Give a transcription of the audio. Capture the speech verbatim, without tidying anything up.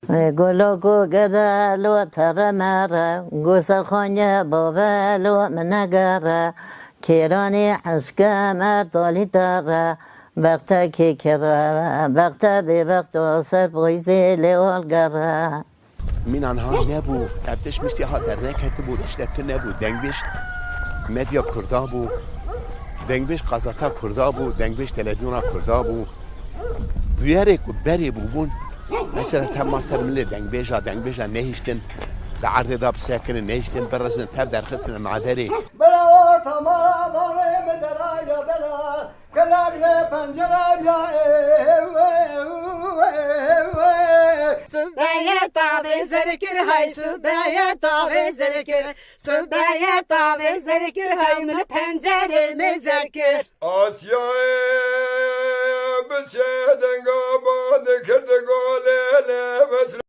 Golo ku gede lo tere mere, gu serxonye bave lo min negere, kêranî eşke merdalî tere, bextekî kire, bexte bêbexto ser boyzê lê olgere. Mîna niha nebû, ev tişt mîstî ha derneketibû, tiştek tu nebû, dengbêj medya kurda bû, dengbêj qazeta kurda bû, dengbêj televizyona kurda bû. Bûyerê ku berê bûbûn, mesela tevma ser milê dengbêja, dengbêja nehiştin, di erdê de bisekirin, nehiştin birizin, tev derxistin maderê. Bira orta mara barê mi derayla dera, kelak ne pencere ya ew, ew, ew, ew. Subeye tavê zerkir hay, subeye tavê zerkir, subeye tavê zerkir hay, min pencerê me zerkir. Asyayê biçe denga bad kirdi golê lebes.